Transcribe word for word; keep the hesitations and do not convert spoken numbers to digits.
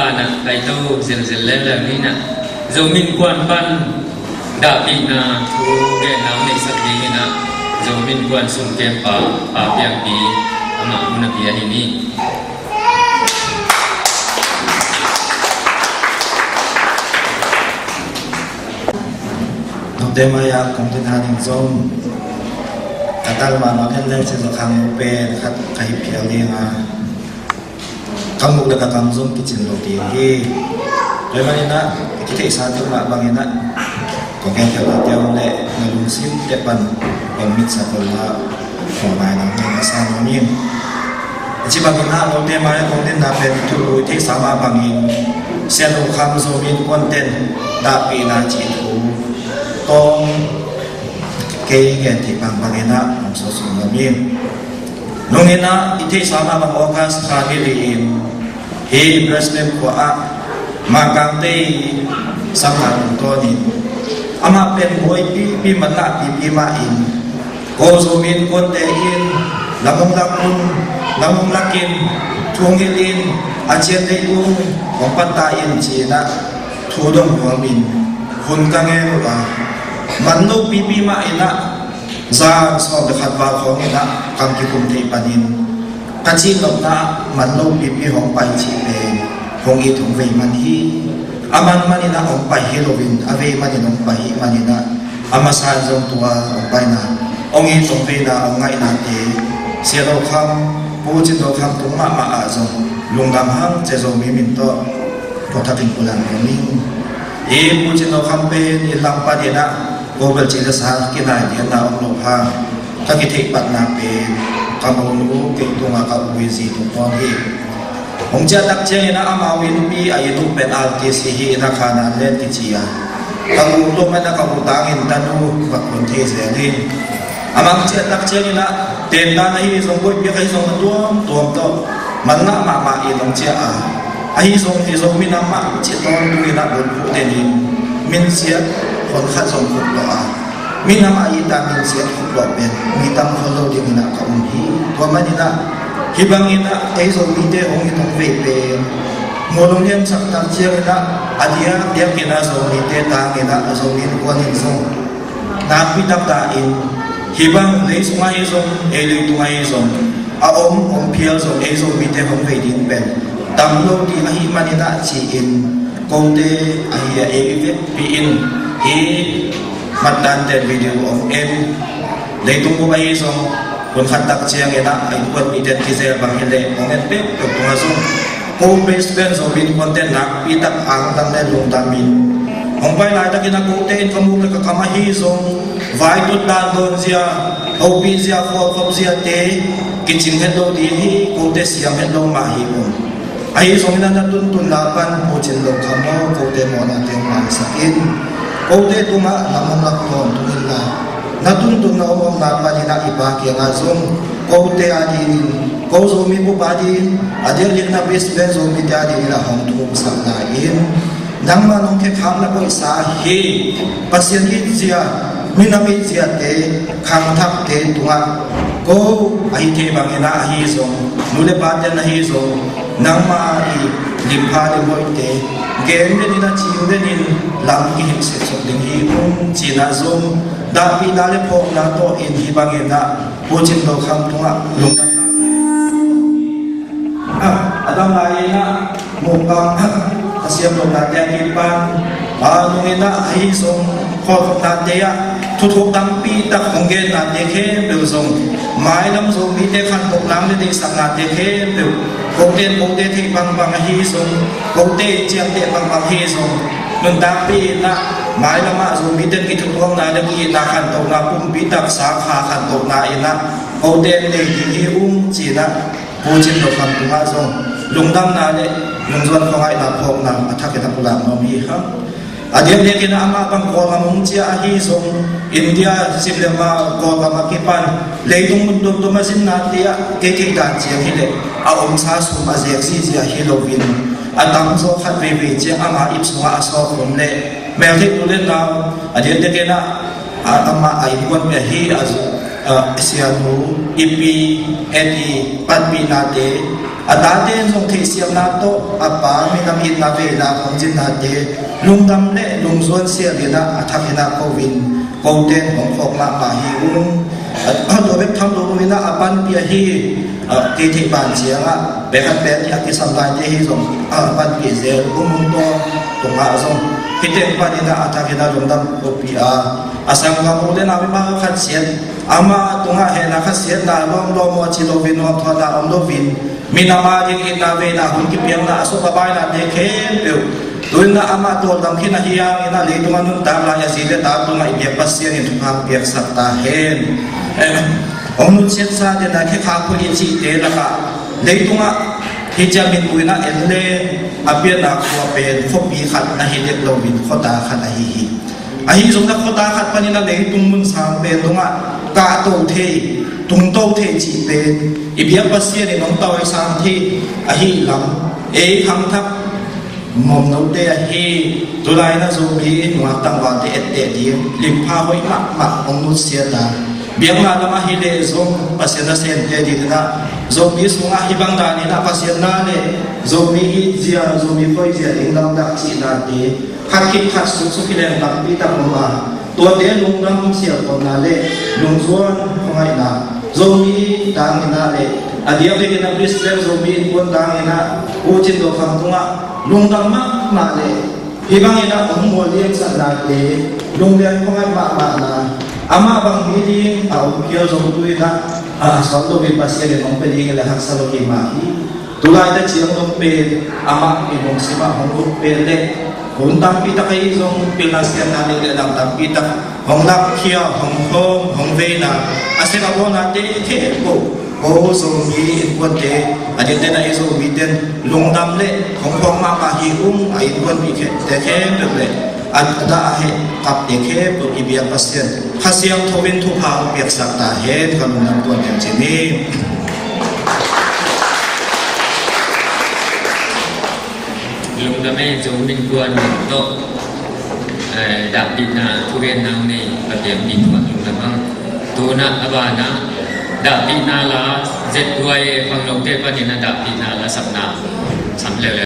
Ana kaito zelzel lel lel ni na, Zomi Innkuan pan dahpihna thu genna hong neihsak dingin ah, Zomi Innkuan sumkempa Pa Piangpi, amah mun a pian in hi. Note mai-ah kong din hanin zong ka tal mahmah hen leng, Sia Zo Kham pen khat ka hi phial ding a, ka muk le ka kam zong kicin lo ding hi. Tua ahih manin ah, i kitheihsa tung mah bangin ah, kong gen tel lo teu le, na lungsim teh pan hong mitsak un la, kong mai nang hong ka sa nuam ing. Ci bangin ah, note mai-ah kong dinna pen thu i theihsa mah bangin, Sia Zo Kham Zomi Innkuan ten dahpihna cih thu tawm kei gen theih bangbangin ah hong sawsuk nuam ing. Nungin ah i theihsa mah bang August kha ni li-in hih Brisbane khua ah Mangkangte i sangkah tungtawnin, amah pen buaipipi, manlah pipi mah in, ko Zomi Innkuante in lam hong lak un, lam hong lakin, thu hong hilhin, a cian dei un, hong patta in ci-in ah thu dong nuamin hun ka ngen uh a, man lo pipi mah in ah, zan sawm le khat val khawng in ah kam kikum thei panin, ka cih nopna ah man lo pipi hong pai cih pen hong it hong vei man hi. A man manin ah hong pai hi loin, a vei manin hong pai hi manin ah, a masa in zong tua hong paina, hong it hong veina, hong ngaihnate Sia Zo Kham, Pu Cin Zo Kham tung mahmah ah zong lungdam hang ci-a Zomi min tawh thothakin pulak nuam ing. Hi Pu Cin Zo Kham pen i lam panin ah, ko bel ci le sa kinai lianna om lo hang, ka kitheih patna pen ka monu kei tungah ka u i zi tungtawn hi. Hong ciah tak ciangin ah amau innpi a inn uh pen artist hi hi in ah, Khanan Let kici a, ka u lum in ah ka u tangin tanu va kuan thei zel hi. Amah ciah tak ciangin ah tentan ahi zong, buaipiak ahi zong, a tuamtuam tawh manlah mahmah in hong ciah a, ahi zong hi Zomi Nam mah cih tawntungin ah bulphuh denin, minsiat hon khat zong khup lawh a, minam a it a minsiat khup lawh pen mi tam khol lo dingin ah ka um hi. Tua manin ah hih bangin ah ei Zomite hong it hong vei pen mu lunghemsak tak ciangin ah, a diakdiakin ah Zomite tangin ah Zomi Innkuan in zong nakpi tak dah in, hih bang lei sungah hi zong, ei leitung ah hi zong, a om hong phial zong ei Zomite hong vei ding pen tam lo ding ahih manin ah ci-in, kote ahi a ei vekpi in hih matdante video hong en, leitung bup ahi zong, hun khat tak ciangin ah a innkuan mite kizel bang hi leh hong en peuhpeuh tungah zong, ko Brisbane Zomi Innkuante nakpi tak angtang le lungdamin, hong pai laitakin ah kote in ka muk le ka kam ahi zong, vaitut dan dawn zia, hopih zia, khualkhop ziate kicing het lo ding hi, kote siam het lo mah hi ung. Ahi zongin ah na tuntunna pan Pu Cin Zo Kham aw, kote mawhnate hong maisak in, kote tungah lam hong lak tawntung inla, na tuntunna om omna panin ah i Pa kiangah zong kote adingin, ko Zomi bup adingin, a diakdiakin ah Brisbane Zomite adingin ah hong thumsakna in, nangmah nong khekhapna koihsa hi. Pasian it zia, minam it ziate, khangthakte tungah ko ahi thei bangin ah ahi zong, nu le pate'n ahi zong, nangmah i limpha le mawhte gen denin ah, cing denin lam kihilh setsuk ding hi ung ci-in ah zong, dahpihna le phawkna tawh in hih bangin ah Pu Cin Zo Kham tungah lungdamna a dam lai-in ah, muhkam a siam lohnate a kipan, a nungin ah ahi zong, khualkhopnate ah thuthuk tampi tak hong gennate khempeuh zong, mailam Zomite khantoh nang le deihsaknate khempeuh, kote in kote theih bangbang ahi zong, kote in ciamteh bangbang ahi zong, nuntakpi in ah mailam ah Zomite in kithutuamna le ki-itna khantohna, pumpi taksa kha khantohna in ah kote in nei ding hi ung ci-in ah Pu Cin Zo Kham tungah zong lungdamna le lungzuan khuangaihna phawkna a thakin a pulak nuam hi hang. A diakdiakin ah amah bang Kawlgam hong ciah ahi zong, India sim le ma Kawlgam a kipan leitung mun tuamtuam a zinnate ah, keikei dan ciang hi leh a omsa sum a zek zihziah hi loin, a tamzaw khat veivei ciang ama ip sungah a sawk hun le meltheih tu le nau, a diakdiakin ah, a, amah a innkuanpih ahi a zu Sianu, i pi, Eddie panpihnate, a tate in zong theihsiamna tawh a pa minam itna veina hong zinnate, lungdam le lungzuan sial inah a thak inah ko in, kote in hong phawk mahmah hi ung. A tua bek tham lo inah a panpih ahi, kei theih ban ciangah pekhat pek nih a kisam laite hi zong a panpih zel um ung. Tua tungah zong hih teng pan inah a thak inah lungdam kopi a, a sanggam u le nau i mah khat siat, amah tungah hehna khat siatna lawm lawm aw ci loin, nuamthuatna om loin, minam a ding itna veina hun kipiakna a suk a bainate khempeuh, tu inah amah tawldam khin ahi hang inah leitungah nuntak lai a zi le ta tungah i biak Pasian in thupha piaksak ta hen. Hong nutsiatsa dena khekha khua i cihte lakah leitungah hih ciang min buina en le a pianna khua pen khuapi khat na hi dek loin khuata khat ahi hi. Ahi zongin a khuata khat panin a leitung mun sang pen tungah kahto thei, tungto thei cih pen i biak Pasian in hong tawisang thei ahi lam ei khangthak momnote ahi. Tulai inah Zomi nungak tangvalte etteh ding limpha hoih mahmah hong nutsiat a, biakna lam ahi leh zong Pasian nasemte ding inah Zomi sungah hih bang dan inah Pasian na le Zomi itzia, Zomi khoizia ding lamdang cihnate khat khit khat suksuk hi leng tampi tak om a, tuate lungdam sialkholna le lungzuan khuangaihna, Zomi dang inah le a diak vekin a Brisbane Zomi innkuan dang inah U Cin Daw Kham tungah lungdam mahmah le hih bang inah hong mual liansaknate lunglian khuangaih mahmahna, amah bang mi ding a om phial zong tu inah a sawt loin Pasian in hong pia ding le haksa lo hi mah hi. Tulai ta ciang dong pen amah i hong simah hong uk pen le hun tampi tak ahi zong pilna siatna nih le lam tampi tak hong lakkhia, hong hawm, hong veina a sek a bawlnate khempeuh ko Zomi innkuante, a dingte na i Zomi ten lungdam le hong phawk mahmah hi ung. A innkuanpihte khempeuh le a dah a heh kapte khempeuh i biak Pasian Kha Siangtho in thupha hong piaksak ta hen. Ka lungdam tuan den cin hi. Lungdam ei, Zomi innkuan tawh dahpihna thugenna nei ka piakpih tungah lungdam hang. Tunah a banah dahpihna la Z Y A khangnote panin a dahpihna la sakna sam leuleu.